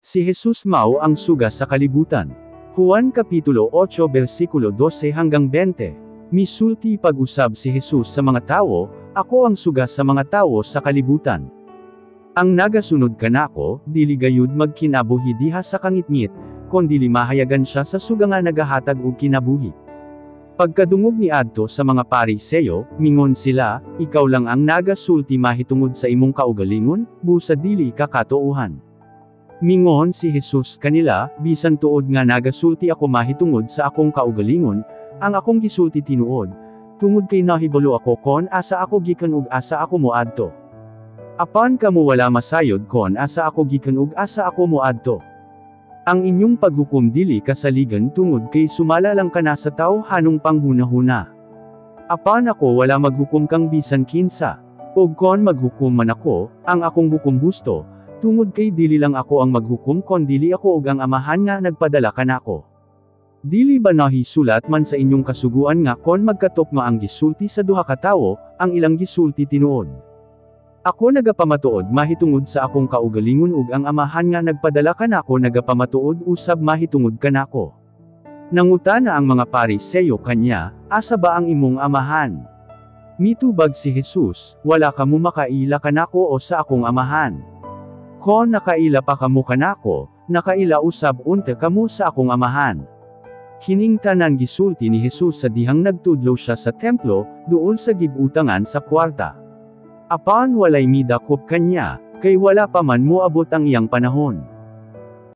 Si Jesus mao ang suga sa kalibutan. Juan Kapitulo 8 versikulo 12 hanggang 20. Misulti pag-usab si Jesus sa mga tawo, "Ako ang suga sa mga tawo sa kalibutan. Ang nagasunod kanako, dili gayud magkinabuhi diha sa kangitngit, kondili mahayagan siya sa suga nga nagahatag og kinabuhi." Pagkadungog niadto sa mga Pariseyo, mingon sila, "Ikaw lang ang nagasulti mahitungod sa imong kaugalingon, busa dili ka katoohan." Mingon si Jesus kanila, "Bisan tuod nga nagasulti ako mahitungod sa akong kaugalingon, ang akong gisulti tinuod, tungod kay nahibalo ako kon asa ako gikan ug asa ako moadto. Apan kamo wala masayod kon asa ako gikan ug asa ako moadto. Ang inyong paghukom dili kasaligan tungod kay sumala lang kana sa tawhanong panghunahuna. Apan ako wala maghukom kang bisan kinsa. Ug kon maghukom man ako, ang akong hukom husto, tungod kay dili lang ako ang maghukom kondili ako ug ang Amahan nga nagpadala kanako. Dili ba nahisulat man sa inyong kasuguan nga kon magkatokma ang gisulti sa duha ka tawo, ang ilang gisulti tinuod? Ako nagapamatuod mahitungod sa akong kaugalingon ug ang Amahan nga nagpadala kanako nagapamatuod usab mahitungod kanako." Nangutana ang mga Pariseyo kanya, "Asa ba ang imong Amahan?" Mitubag si Jesus, "Wala kamo makaila kanako o sa akong Amahan. Kon nakaila pa kamo kanako, nakaila usab unta kamo sa akong Amahan." Kining tanan gisulti ni Jesus sa dihang nagtudlo siya sa templo, duol sa gibutangan sa kwarta. Apan walay midakop kanya, kay wala pa man moabot ang iyang panahon.